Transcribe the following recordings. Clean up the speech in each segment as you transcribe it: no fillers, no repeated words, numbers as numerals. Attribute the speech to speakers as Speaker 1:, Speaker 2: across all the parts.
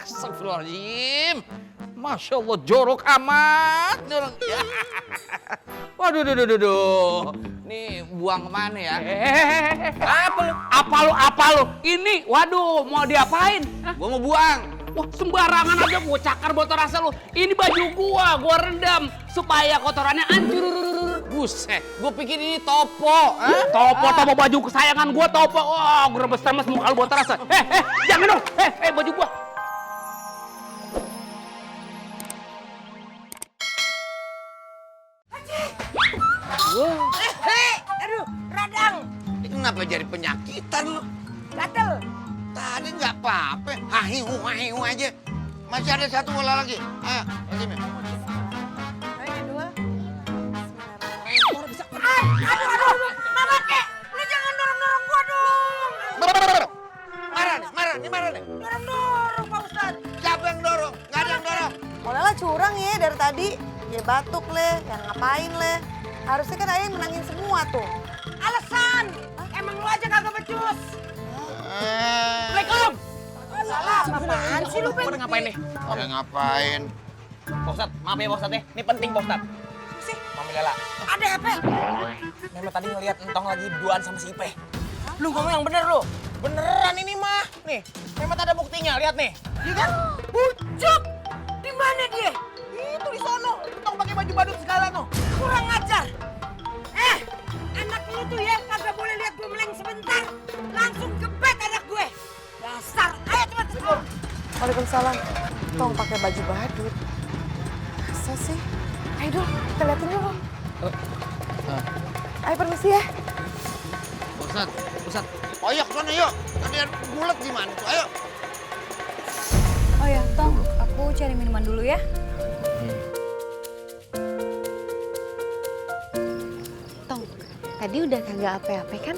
Speaker 1: Astagfirullahaladzim. Masya Allah, jorok amat. Jorok. Waduh, duh. Nih buang kemana ya?
Speaker 2: Apa lu? Ini, waduh, mau diapain?
Speaker 1: Gua mau buang.
Speaker 2: Wah, sembarangan aja gua cakar botol rasa lu. Ini baju gua rendam supaya kotorannya hancur.
Speaker 1: Buset, gua pikir ini topo.
Speaker 2: Topo baju kesayangan gua topo. Wah, gua rebes-remes muka lu botol rasa. Jangan dong. Baju gua.
Speaker 3: Aduh, radang.
Speaker 1: Ini kenapa jadi penyakitan lu?
Speaker 3: Gatel.
Speaker 1: Tadi nggak apa-apa. Hahiu aja. Masih ada satu bola lagi. Ayo, sini.
Speaker 3: Ayo, dua. Aduh. Mama kek, lu jangan dorong-dorong gua dong.
Speaker 1: Marah nih.
Speaker 3: Dorong, Pak Ustadz.
Speaker 1: Siapa yang dorong? Nggak ada yang dorong.
Speaker 3: Lah curang ya dari tadi. Ya batuk leh, yang ngapain leh. Harusnya kan ayah menangin semua tuh. Alasan, emang lu aja kagak becus.
Speaker 2: Assalamualaikum.
Speaker 3: Salah, apaan sih lu,
Speaker 2: Gua udah ngapain nih?
Speaker 1: Ada ngapain?
Speaker 2: Pak Ustadz, maaf ya Pak Ustadz ya. Ini penting Pak Ustadz.
Speaker 3: sih?
Speaker 2: Mami Lela.
Speaker 3: Ada apa?
Speaker 2: Memang tadi ngeliat Entong lagi berduaan sama si Ipe. Lu ngomong yang bener lu. Beneran ini mah. Nih, memang ada buktinya, lihat nih.
Speaker 3: Iya kan? Bucuk! Di mana dia?
Speaker 2: Itu di sono. Entong pakai baju badut segala tuh.
Speaker 3: Kurang ajar. Anak lu tuh ya kagak boleh lihat gue meleng sebentar. Langsung gebet anak gue. Dasar. Ayo cepat. Waalaikumsalam. Tong pakai baju badut. Masa sih? Ayo dulu, kita liatin dulu. Ayo permisi ya.
Speaker 1: Ustaz. Oyok sana yuk. Tadi ada bulat gimana tuh? Ayo.
Speaker 4: Oh ya, Tong, aku cari minuman dulu ya. Tong, tadi udah kagak apa-apa kan?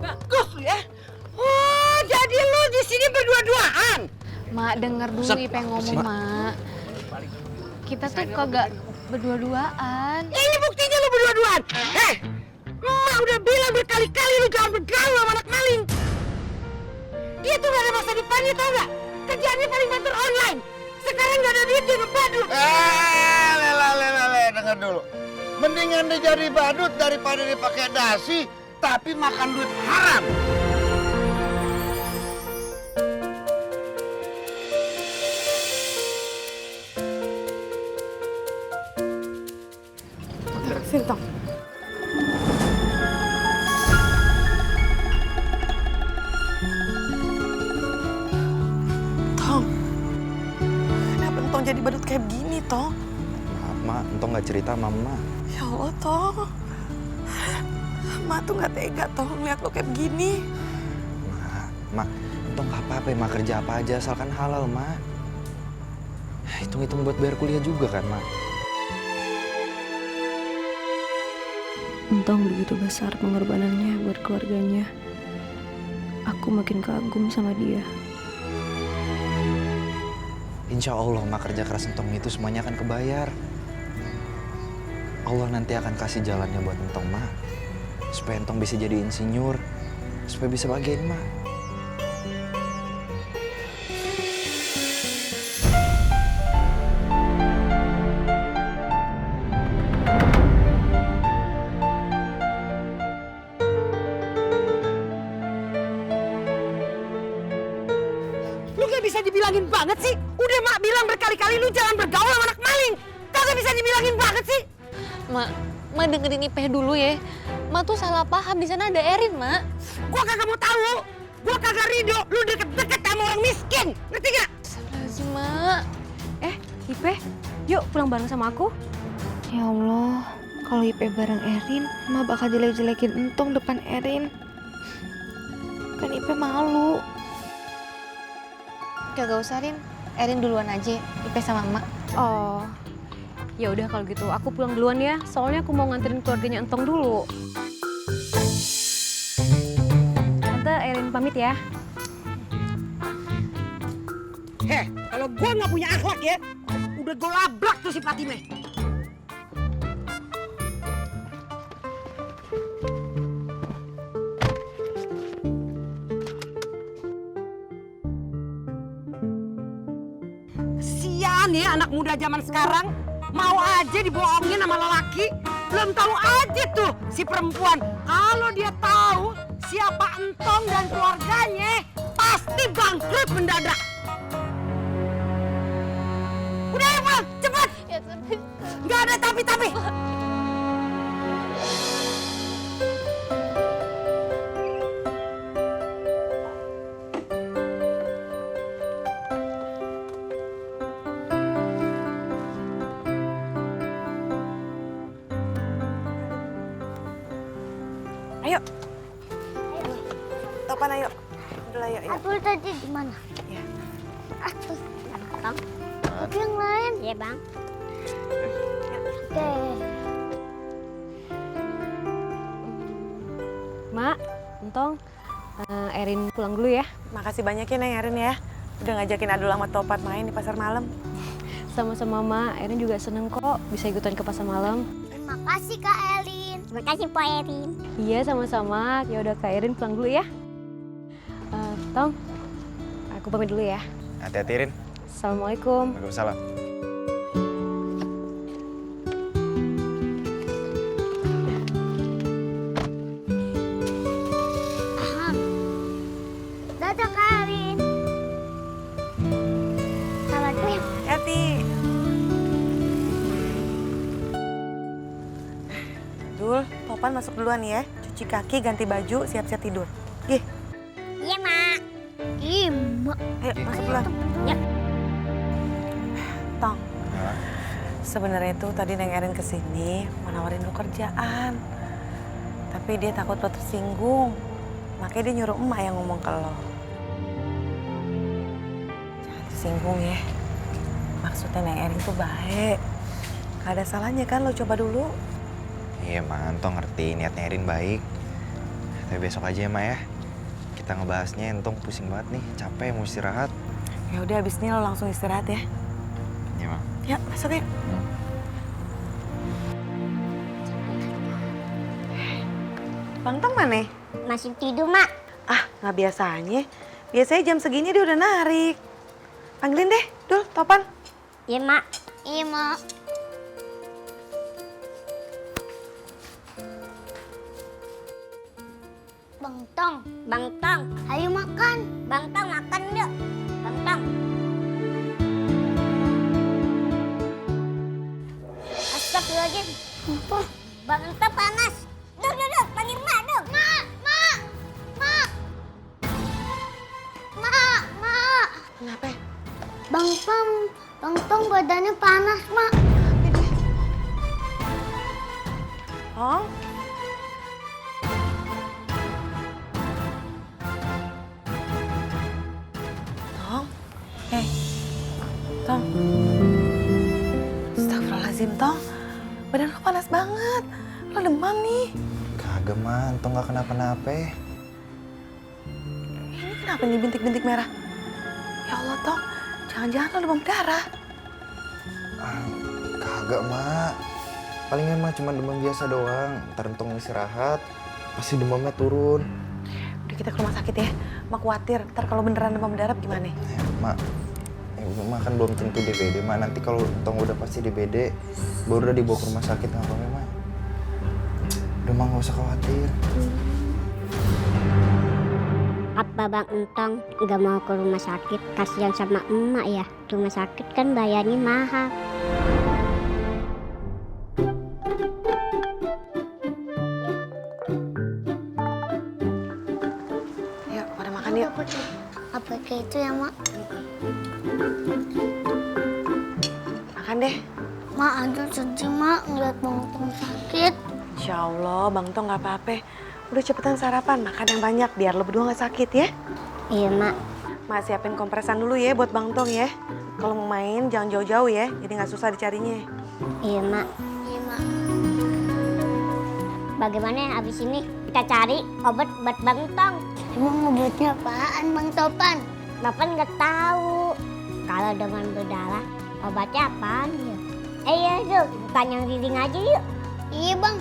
Speaker 3: Bagus lu ya. Oh, jadi lu di sini berdua-duaan.
Speaker 4: Mak, denger dulu Ipe ngomong, Mak. Kita tuh kagak berdua-duaan.
Speaker 3: Ini buktinya lu berdua-duaan. Emak udah bilang berkali-kali lu jangan bergaul sama anak maling. Dia tuh gak ada masa depannya tau gak? Kerjaannya paling banter online. Sekarang gak ada duit dia ngebadut.
Speaker 1: Lela, dengar dulu. Mendingan dia jadi badut daripada dia pakai dasi, tapi makan duit haram.
Speaker 3: Sini Tong. Tong. Kenapa Tong jadi badut kayak begini, Tong?
Speaker 5: Mak, Entong nggak cerita sama Mama.
Speaker 3: Ya Allah, Tong. Mak tuh gak tega, Tong, lihat lo kayak begini.
Speaker 5: Mak, Entong nggak apa-apa, Mak kerja apa aja asalkan halal, Mak. Hitung-hitung buat bayar kuliah juga kan, Mak.
Speaker 6: Entong begitu besar pengorbanannya buat keluarganya. Aku makin kagum sama dia.
Speaker 5: Insya Allah, Mak, kerja keras Entong itu semuanya akan kebayar. Allah nanti akan kasih jalannya buat Entong, Mak. Supaya Entong bisa jadi insinyur. Supaya bisa bahagiain, Mak.
Speaker 3: Lu gak bisa dibilangin banget sih. Udah Mak bilang berkali-kali lu jangan bergaul sama anak maling. Kagak bisa dibilangin banget sih.
Speaker 4: Mak dengerin Ipe dulu ya. Mak tuh salah paham, di sana ada Erin, Mak.
Speaker 3: Gua kagak mau tahu. Gua kagak ridho lu deket-deket sama orang miskin. Ngerti gak?
Speaker 4: Astagfirullahaladzim, Mak.
Speaker 6: Ipe, yuk pulang bareng sama aku. Ya Allah, kalau Ipe bareng Erin, Mak bakal jelek-jelekin Entong depan Erin. Kan Ipe malu.
Speaker 4: Kagak usah, Rin. Erin duluan aja, Ipe sama Mak.
Speaker 6: Oh, ya udah kalau gitu aku pulang duluan ya. Soalnya aku mau nganterin keluarganya Entong dulu. Tante, Erin pamit ya.
Speaker 3: Kalau gua nggak punya akhlak ya, udah gua labrak tuh si Fatime. ya anak muda zaman sekarang. Mau aja dibohongin sama lelaki. Belum tahu aja tuh si perempuan. Kalau dia tahu siapa Entong dan keluarganya, pasti bangkrut mendadak. Udah ya, pulang, cepet.
Speaker 4: Ya, tapi...
Speaker 3: Nggak ada tapi-tapi.
Speaker 6: Ayo. Topan ayo. Udah ayo.
Speaker 7: Atul tadi di mana?
Speaker 6: Ya.
Speaker 7: Atul. Bang. Tapi yang lain. Iya, Bang. Oke.
Speaker 6: Mak, Entong, Erin pulang dulu ya. Makasih banyak ya Neng Erin ya. Udah ngajakin Adul sama Topan main di pasar malam. Sama-sama Mak, Erin juga seneng kok bisa ikutan ke pasar malam.
Speaker 7: Terima kasih Kak Elin. Terima kasih Pak Erin.
Speaker 6: Iya sama-sama. Ya udah Kak Erin pulang dulu ya. Tong, aku pamit dulu ya.
Speaker 5: Hati-hati, Rin.
Speaker 6: Assalamualaikum.
Speaker 5: Waalaikumsalam.
Speaker 7: Dadah Kak Elin. Selamat ya.
Speaker 6: Hati. Dul, Topan masuk duluan ya. Cuci kaki, ganti baju, siap-siap tidur. Gih,
Speaker 7: Iya, Mak. Ih, Mak.
Speaker 6: ayo masuk duluan.
Speaker 7: Ya.
Speaker 6: Tong, sebenarnya tuh tadi Neng Erin kesini mau nawarin lu kerjaan. Tapi dia takut lo tersinggung. Makanya dia nyuruh emak yang ngomong ke lo. Jangan tersinggung ya. Maksudnya Neng Erin tuh baik. Gak ada salahnya kan lo coba dulu.
Speaker 5: Iya, Ma, Entong ngerti niatnya Erin baik. Tapi besok aja ya, Ma ya. Kita ngebahasnya, Entong pusing banget nih, capek mau istirahat.
Speaker 6: Ya udah abis ini lo langsung istirahat ya.
Speaker 5: Iya, Ma.
Speaker 6: Ya masuk ya. Bang Tong mana?
Speaker 7: Masih tidur, Mak.
Speaker 6: Ah, nggak biasanya. Biasanya jam segini dia udah narik. Panggilin deh, Dul, Topan.
Speaker 7: Iya, Mak. Iya, Mak. Bang Tong. Bang Tong. Ayo makan. Bang Tong, makan yuk. Bang Tong. Astagfirullahaladzim. Apa? Bang Tong panas. Duh. Panggil Mak, duh. Mak.
Speaker 6: Kenapa?
Speaker 7: Bang Tong badannya panas, Mak.
Speaker 6: Oh? Tong? Tong? Astagfirullahaladzim, Tong. Badan lo panas banget. Lo demam nih.
Speaker 5: Kagak, Ma. Entong nggak kenapa-napa.
Speaker 6: Ini kenapa nih bintik-bintik merah? Ya Allah, Tong. Jangan-jangan lo demam berdarah.
Speaker 5: Kagak, Ma. Palingan mah cuma demam biasa doang. Ntar Entong istirahat, pasti demamnya turun.
Speaker 6: Udah kita ke rumah sakit ya. Mak khawatir, ntar kalau beneran demam berdarah gimana?
Speaker 5: Mak, Ma kan belum tentu DBD, Ma. Nanti kalau Entong udah pasti DBD, baru udah dibawa ke rumah sakit, nggak apa-apa, Ma. Udah, Ma, nggak usah khawatir.
Speaker 7: Apa Bang Entong nggak mau ke rumah sakit? Kasihan sama emak ya. Rumah sakit kan bayarnya mahal.
Speaker 6: Yuk, pada makan yuk.
Speaker 7: Apa kayak itu ya, Mak?
Speaker 6: Makan deh.
Speaker 7: Mak, Adul sedih, Mak. Ngeliat Bang Entong sakit.
Speaker 6: Insya Allah, Bang Tong nggak apa-apa. Udah cepetan sarapan, makan yang banyak biar lo berdua nggak sakit ya.
Speaker 7: Iya, Mak.
Speaker 6: Mak siapin kompresan dulu ya buat Bang Tong ya. Kalau mau main jangan jauh-jauh ya, jadi nggak susah dicarinya.
Speaker 7: Iya, Mak. Iya, Mak. Bagaimana ya abis ini kita cari obat buat Bang Entong? Emang obatnya apaan, Bang Topan? Topan nggak tahu. Kalau demam berdarah, obatnya apaan ya? Iya, yuk. Bukan yang Liling aja yuk. Iya, Bang.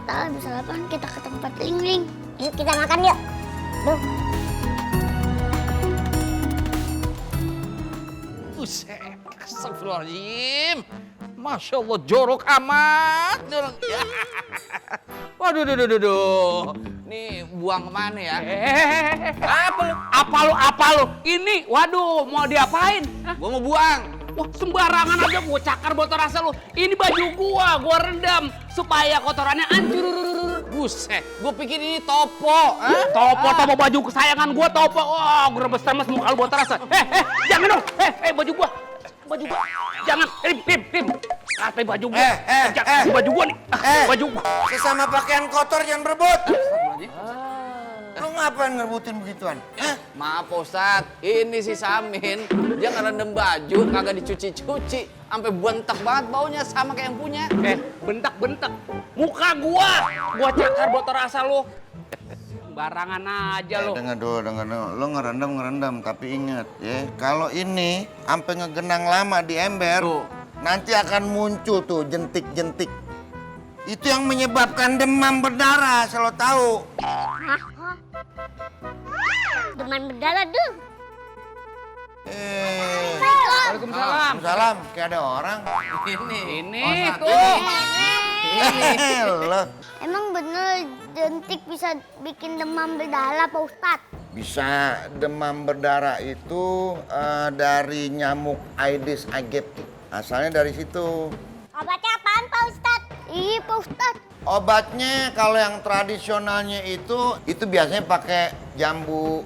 Speaker 7: Ntar habis sarapan kita ke tempat Liling. Yuk kita makan yuk. Duh.
Speaker 1: Buset. Astagfirullahaladzim. Masya Allah, jorok amat. Nih orang. Waduh, nih buang kemana ya?
Speaker 8: Apa lu? Ini, waduh, mau diapain? Hah?
Speaker 1: Gua mau buang.
Speaker 8: Wah, sembarangan aja gua cakar botol rasa lu. Ini baju gua rendam supaya kotorannya hancur.
Speaker 1: Buset, gua pikir ini topo.
Speaker 8: Topo baju kesayangan gua topo. Wah, gua rebes-remes muka lu botol rasa. Jangan dong. Baju gua. Jangan, Rim. Ratai baju gua. Baju gua nih. Baju gua.
Speaker 9: Sesama pakaian kotor jangan berebut. Lu ngapain ngerebutin begituan?
Speaker 1: Maaf Pak Ustadz, ini si Samin, dia ngerendam baju, kagak dicuci-cuci, sampai bentak banget baunya sama kayak yang punya.
Speaker 8: Bentak. Muka gua cakar botol rasa lu. Barangan aja lu.
Speaker 9: Dengar dulu. Lu ngerendam, tapi inget ya, kalau ini sampai ngegenang lama di ember, nanti akan muncul tuh jentik-jentik. Itu yang menyebabkan demam berdarah, selalu tahu.
Speaker 7: Demam berdarah dong.
Speaker 8: Waalaikumsalam.
Speaker 9: Salam, kayak ada orang.
Speaker 8: Ini tuh.
Speaker 9: Loh,
Speaker 7: Emang bener jentik bisa bikin demam berdarah Pak Ustadz?
Speaker 9: bisa demam berdarah itu dari nyamuk Aedes aegypti. Asalnya dari situ.
Speaker 7: Obatnya apaan Pak Ustadz? Iya Pak Ustadz.
Speaker 9: Obatnya kalau yang tradisionalnya itu biasanya pakai jambu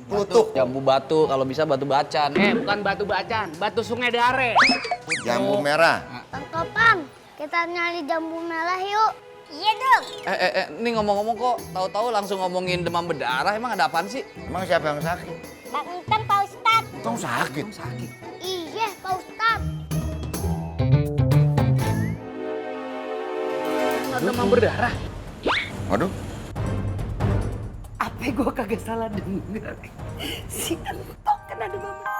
Speaker 9: klutuk.
Speaker 1: Jambu batu, kalau bisa batu bacan.
Speaker 8: Bukan batu bacan, batu sungai dare.
Speaker 9: Jambu merah.
Speaker 7: Bang Topan, kita nyari jambu merah yuk. Iya dong.
Speaker 1: Ini ngomong-ngomong kok, tahu-tahu langsung ngomongin demam berdarah, emang ada apaan sih?
Speaker 9: Emang siapa yang sakit?
Speaker 7: Bang Intan Pak Ustadz.
Speaker 9: Tong sakit.
Speaker 7: Iya Pak Ustadz.
Speaker 8: Demam berdarah.
Speaker 9: Waduh.
Speaker 3: Apa gua kagak salah denger? Si Entong kan ada mama.